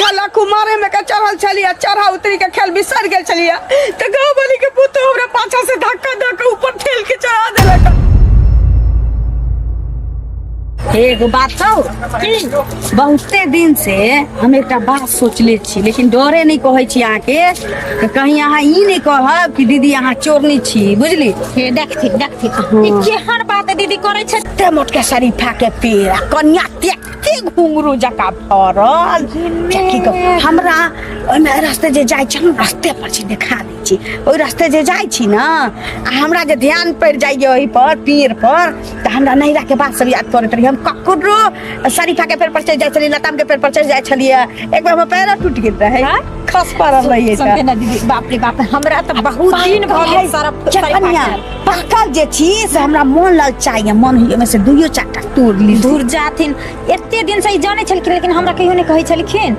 छल कुमारे में के चढ़ल छलियै, चढ़ा उतरी के खेल बिसरि गेल छलियै तऽ गाँव वाली के पुतोह हमरा पाछा से धक्का दऽ के ऊपर ठेल के चढ़ा देलक। एगो बात कहू की बहुते दिन से हम एकटा बात सोचले छी, लेकिन डरे नहीं कहै छी अहाँके कि कहीं अहाँ ई नहीं कहब कि दीदी अहाँ चोरनी छी, बुझली? हे देखथिन देखथिन, ई केहन बात दीदी करै छै। एते मोट के शरीफा के पेड़ आ कनिया तेते घुंघरू जकाँ फड़ल। की कहू, हमरा ओहिमे रास्ते जे जाइ छी, हम रास्ते पर छी, देखा दै छी। ओहि रास्ते जे जाइ छी ने आ हमरा जे ध्यान पड़ि जाइए ओहि पर पेड़ पर, तऽ हमरा नैहरा के बात सब याद करैत रही। हम ककरो शरीफा के पेड़ पर चढ़ि जाइ छलियै, लताम के पेड़ पर चढ़ि जाइ छलियै। एक बार हमर पैरो टूटि गेल रहै, हाँ? खस पड़ल रहियै। समझे ना दीदी, बाप रे बाप, हमरा तऽ बहुत दिन भऽ गेल सारा चकनिया पाकल जे छी से हमरा मोन ललचाइए, मन होइए ओहिमे से दुइयो चारिटा तोड़ ली। दूर जाथिन, एते दिन से ई जानै छलखिन लेकिन हमरा कहियो नहि कहै छलखिन।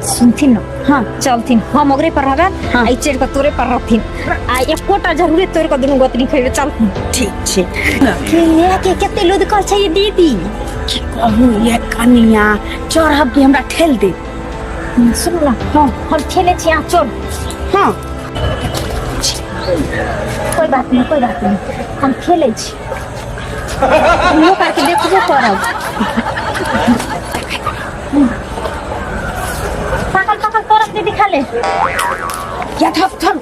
सुनथिन न? हाँ। चलथिन, हम ओकरे पर रहबै। हाँ। आ ई चढ़ि कऽ तोरे पर रहथिन आ एकोटा जरूरे तोड़ कऽ दुनू गोतनी खेबै, चलथिन। ठीक छै। के माय के कते लुदकल छै ई दीदी। की कहू ये कनिया, चढ़ब कि हमरा ठेल दे? सुनू ना, हाँ। हम ठेले छी, अहाँ चढ़। हाँ। कोई बात नहीं, कोई बात नहीं, हम खेले छी, हमरो करके देखबो करब। पाकल पाकल करब दीदी, खा ले। या थप थप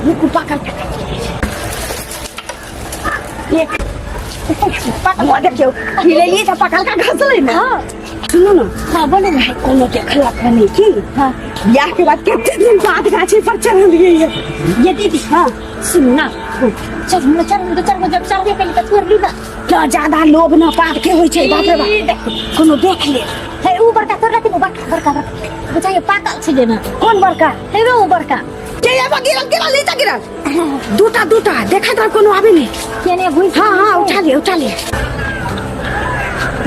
रुकू, पाकल एक पाकल देखियौ, हिलेलियै तऽ पाकल का घसलै ने। हाँ। सुनू ने। हाँ, बोलू ने। कोनो देखलक नहि की? हाँ। बियाह के बाद कते दिन बाद गाछी पर चढ़लियै ये। ये दीदी। हाँ। सुनू ना, चल ना, चल ना, चल जब चढ़बे करी तऽ छोड़ ली ना। तो ज्यादा लोभ न पाप के होइ छै, बाप रे बाप। ई देखू। कोनो देख ले। हे ऊ बड़का तोड़ रखी, बड़का बड़का बड़का बुझाइए पाकल छै जेना। कोन बड़का? हे रे ऊ बड़का। के ये गिरल गिरल नीचा गिरल, दूटा दूटा देखा तर कोनो आबे नहीं। केने घुस। हाँ हाँ, उठा ले उठा ले।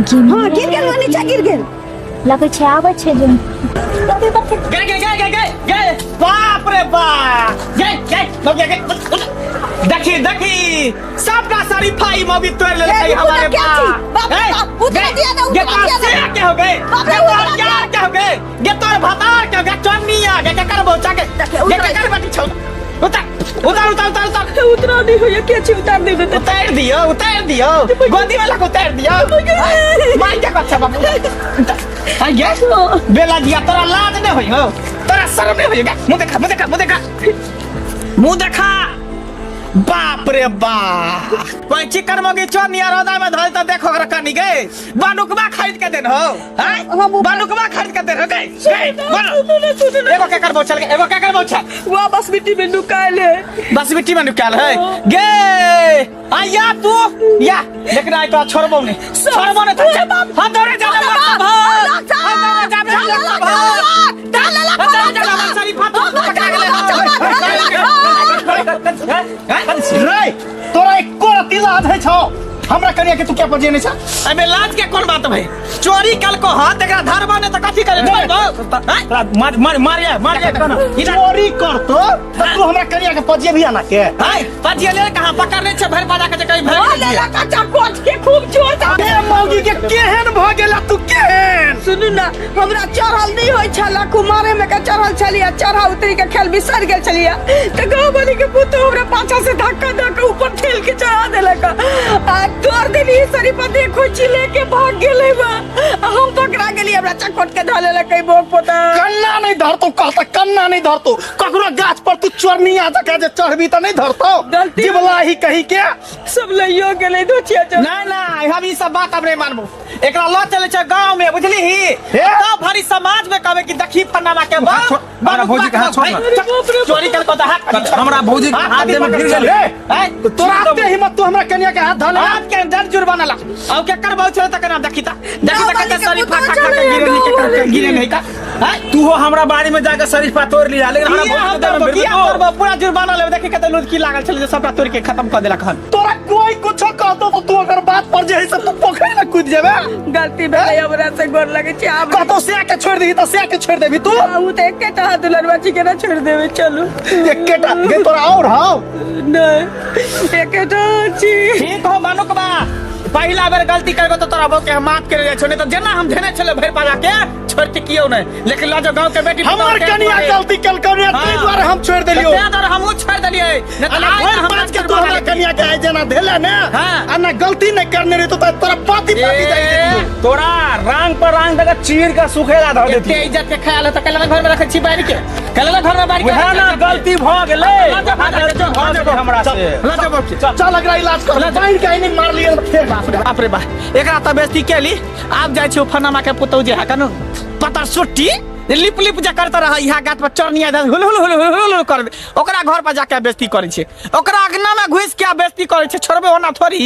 हाँ, गिर गेल, नीचा गिर गेल। लगै छै आबै छै जे। गए गए गए गए गए गए, बाप रे बाप, गए गए गए गए, देखी देखी, सबका शरीफा ई मौगी तोड़ ले ए, रही रुकू ना, हमारे क्या बाप। चीज? बाप रे ए, बाप, उतरा गए, दिया ना, गे उतरा तोर दिया ना। सिया के हो गए, बाप रे, गे तोर उतरा दिया। यार के हो गए, गे तोर भतार के हो गए, चन्निया गे केकर बौचा के, देखिए, गे उतरा केकर बेटी छौ। उतर उतर उतर उतर उतर। उतरा नहीं होइए, के छी उतार देबै तऽ? उतार दियो उतार दियो, गोदी वाला को उतार दियो। मार के अच्छा बाबू आई गे बेला दिया, तोरा लाज नहीं होई हो, तोरा शर्म नहीं होई? मुंह देखा मुंह देखा मुंह देखा मुंह देखा। बाप रे बाप, कोई चिकन मगी चोर रौदा में धल त देखो ओकरा कनी गे बनुकबा खरीद के देन हो हैं, बनुकबा खरीद के देन हो। गए गए बोलो, एगो के करबो चल, एगो के करबो चल। वह बस मिट्टी में नुकायल है। बस मिट्टी में नुकायल है गे। आया तू या, लेकिन आई तो छोड़बो नहीं छोड़बो नहीं, तो हां दौड़े जा मर सब, हां दौड़े जा मर सब, हां दौड़े जा मर शरीफा तू पकड़ा गेले। रे तोरा एको रत्ती लाज है छौ? हमरा कनिया के तू क्या पर जेने छ? अबे लाज के कोन बात भाई, चोरी कल को हाथ एकरा धरबा ने त कथी करे? तोरा मार मार मार मार चोरी करतो त तू हमरा कनिया के पजिए भी आना के हाय पजिए ले कहां पकड़ने छे भर बाजा के जे कहीं भाग लेला कच्चा कोच के खूब जोर से। ए मौगी के केहन भ गेला तू केहन? सुनू ना, हमरा चढ़ल नहीं होइ छल, कुमारे में के चढ़ल छलियै, चढ़ा उतरी के खेल बिसरि गेल छलियै तऽ गाँव वाली के पुतोह हमरा पाछा से धक्का दऽ के ऊपर ठेल के चढ़ा देलक आ तोड़ देली शरीफा, देखो छी लेके भाग गेलै बा आ हम पकड़ा गेली, हमरा चकोट के धऽ लेलक ई बोक पोता। कन्ना नहीं धरतो कहता, कन्ना नहीं धरतो। ककरो गाछ पर तू चोरनी आ जका जे चढ़बी त नहीं धरतो। गलती जिबला ही कहीं के सब लइयो गेलै दोचिया चल। नहीं नहीं, हम ई सब बात अब नहीं मानबो, एकरा ल चले छै गांव में बुझली ही, तब भरी समाज में कहबे कि देखी फन्नामा के बाप हमरा भौजी के हाथ छोड़ ना। चोरी कर को त हाथ हमरा भौजी के हाथ दे में गिर गेल। हैं? तोरा आते हिम्मत तू हमरा कनिया के हाथ धले? हाथ के अंदर जुर्माना ला औ के करबौ छे त कना देखी त देखी त कते शरीफा खा खा के गिरे नहीं के गिरे नहीं का हैं? तू हो हमरा बाड़ी में जाके शरीफा तोड़ लिया, लेकिन हमरा किया भौजी हम के देह में करबो, भिड़ किया गेल। करबो? पूरा जुर्माना लेबे, देखी कते लुदकी लागल छले जे सबटा तोड़ के खत्म क देलक हन। तोरा कोई कुछो कहतो तो तू अगर बात पर जे है से तू पोखरि में कूद जेबे। गलती भेलै हमरा से, गोर लगै छी आब। कहतो से के छोड़ दही त से के छोड़ देबी तू? उ त एकेटा हाथ दुलरवा छी, केना छोड़ देबै? चलू। एकेटा गे तोरा और हौ? नहीं, एकेटा छी। ठीक हो मनुकबा, पहिला बेर गलती करबो तो तोरा बहू के हम माफ करे जाइ छौ, नहीं तो जेना हम धेने छले भरि पाजा के छोड़ते कियो नहीं, लेकिन लऽ जो गांव के बेटी पुतोह हमर के कनिया दुआरे। गलती केलकौ रे, ताहि हाँ। दुआरे हम छोड़ि देलियौ। तें दुआरे हमहूँ छोड़ि देलियै, नहीं तऽ अना आइ भरि हमरा पाँच के छोड़ि तू हमरा देलियै। कनिया के आइ जेना धेले ने, हाँ। आ ना गलती नहि करने रही तो तोरा पाती पाती जाइ देतियौ। तोरा रांग पर रांग दके चीर के सुखेला धर एते देती। इज्जत के ख्याल है तो कैला घर में रखै छी बारि के, कैला घर में बारि के। वएह ना गलती भ गेलै, लऽ जा, गलती भ गेलै हमरा से। लऽ जा बाप के। चल एकरा इलाज कर, बान्हि के आइ नहि मारलियै तऽ फेर। बाप रे बाप रे बाप, एकरा तऽ बेइज्जती केली। आब जाइ छी ओ फनामा के पुतहु जे है कनु पता सुट्टी लिप लिप जे करते रह, इहा गाछ पर चढ़नी आइ हुल हुल हुल हुल हुल कर, ओकरा घर पर जाके बेइज्जती करै छै, ओकरा अगना में घुसि के बेइज्जती करै छै। छोड़बे ओना थोड़ी।